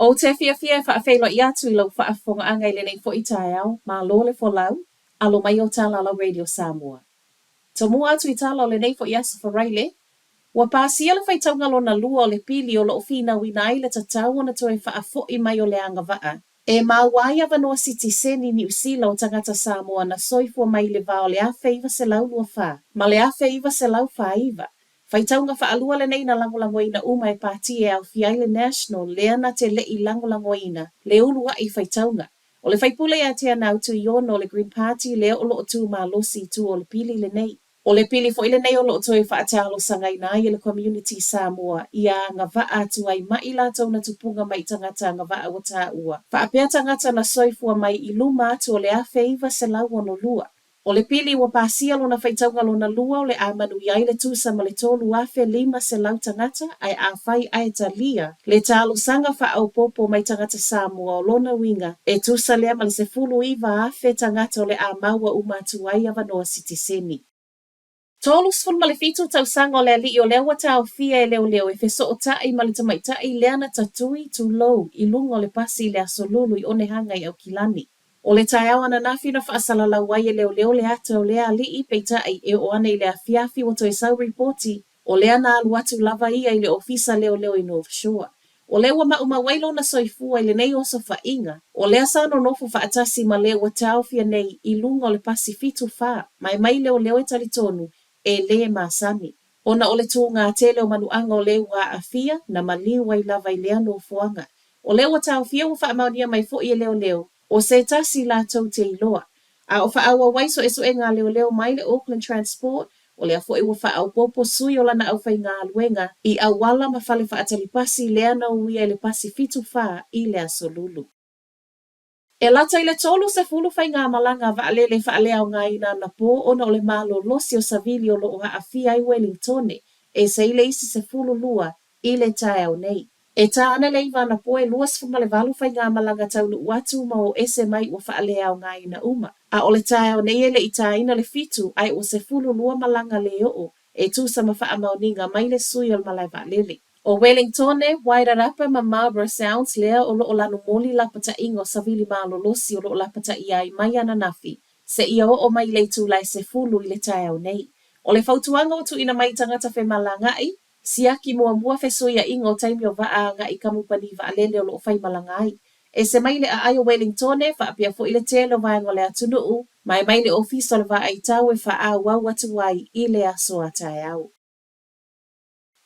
Ou te fiafia e faafeiloai atu i lau faafofogaaga i lenei foi taeao, malo le folau, alo mai o Talalau Radio Samoa. Tomua atu i tala o lenei foi aso Faraile, ua pasia le faitauga lona lua o le pili o lo o finauina ai le tatau ona toe faafoi mai o le agavaa e maua ai avanoa sitiseni Niu Sila o tagata Samoa na soifua mai i le va o le 1924 ma le 1949. Faitauga faalua lenei na lagolagoina uma e pati e aofia ai le National lea na te le i lagolagoina le uluai faitauga. O le faipule ia Teanau Tuiono o le Green Party lea o lo o tu malosi i tua o le pili lenei. O le pili foi lenei o lo o toe faatalosagaina ai e le community Samoa ia agavaa atu ai mai latou na tupuga mai i tagata agavaa ua taua faapea tagata na soifua mai i luma atu o le 1962. O le pili ua pasia lona faitauga lona lua o le a manuia ai le tusa ma le 3,500 tagata ae afai ae talia le talosaga faaopoopo mai tagata Samoa o lona uiga e tusa lea ma le 19,000 tagata o le a maua uma atu ai avanoa sitiseni. 37 tausaga o le alii o lea ua taofia e leoleo e fesootai ma le tamaitai lea na tatui, tulou, i luga o le pasi i le Aso Lulu i Onehanga i Aukilani. O le taeao ananafi na faasalalau ai e leoleo le ata o lea alii, peitai, e oo ana i le afiafi ua toe sau ripoti, o lea na alu atu lava ia i le ofisa leoleo i North Shore. O lea ua maumau ai lona soifua i lenei osofaiga, o lea sa nonofo faatasi ma le ua taofia nei i luga o le pasi 74, ma e mai leoleo e talitonu e lē masani. Ona o le tūgā tele o manuaga o le ua aafia, na maliu ai lava i lea nofoaga. O lea ua taofia ua faamaonia mai foi e leoleo, o se tasi latou te iloa. A o faaauau ai suesuega a leoleo mai le Auckland Transport, o lea foi ua faaopoopo sui o lana aufaigaluega i auala ma fale faatali pasi lea na uia i le pasi 74 i le Aso Lulu. E lata i le 30 faigamalaga vaalele faaleaogaina anapō ona o le malolosi o savili o lo o aafia ai Welingtone e ese ai le isi 12 i le taeao nei. E tā ana le 9 anapō e 28 faigamalaga taunuu atu ma o ese mai ua faaleaogaina uma. A o le taeao nei e le i tāina le 7 ae ua 12 malaga lē oo e tusa ma faamaoniga mai le sui o le malae vaalele. O Welingtone, Wairarapa ma Marlborough Sounds lea o lo o lanumoli lapataiga o savili malolosi o lo o lapataia ai mai ananafi seia oo mai i le itula e 10 i le taeao nei. O le fautuaga ua tuuina mai i tagata femalagaai, siaki muamua fesuiaiga o taimi o vaa agai i kamupani vaalele o lo o faimalaga ai. Ese mai le aai o Welingtone, faapea foi le tele o vaega o le atunuu, ma e mai le Ofisa o le Vaai Tau e faaauau atu ai i le aso a taeao.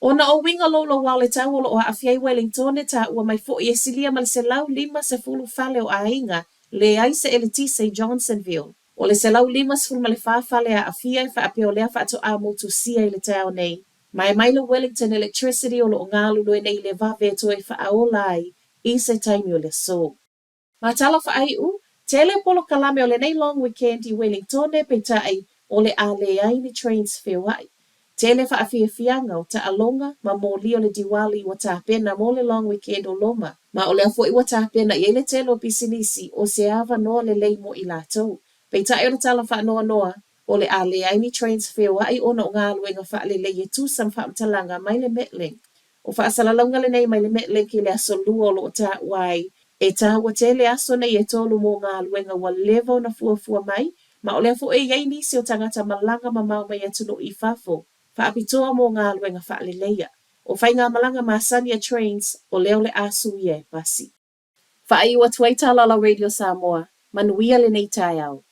Ona o uiga louloua o le tau o lo o aafia ai Welingtone, taua mai foi e silia ma le 150 fale o aiga leai se eletise i Johnsonville. O le 154 fale aafia e faapea o lea faatoa motusia i le taeao nei. Ma e mai le Wellington Electricity o lo o galulue nei i le vave e toe faaola ai i se taimi o le aso. Ma tala faaiu, tele polokalame o lenei long weekend i Welingtone peitai o le a leai ni trains feoai. Tele faafiafiaga o taaloga ma moli o le Diwali ua tapena mo le long weekend o loma, ma o lea foi ua tapena i ai le tele o pisinisi o se avanoa lelei mo i latou. Peitai o le tala faanoanoa, o le a leai ni trains feoai ona o galuega faalelei e tusa ma faamatalaga mai le Metlink. O faasalalauga lenei mai le Metlink i le aso Lua o lo o taua ai, e taua tele aso nei e tolu mo galuega ua leva ona fuafua mai, ma o lea foi e i ai nisi o tagata malaga mamao mai atunuu i fafo, faapitoa mo galuega faaleleia. O faigamalaga masani a Trains, o lea o le a suia e pasi. Faaiu atu ai Talalau Radio Samoa, manuia lenei taeao.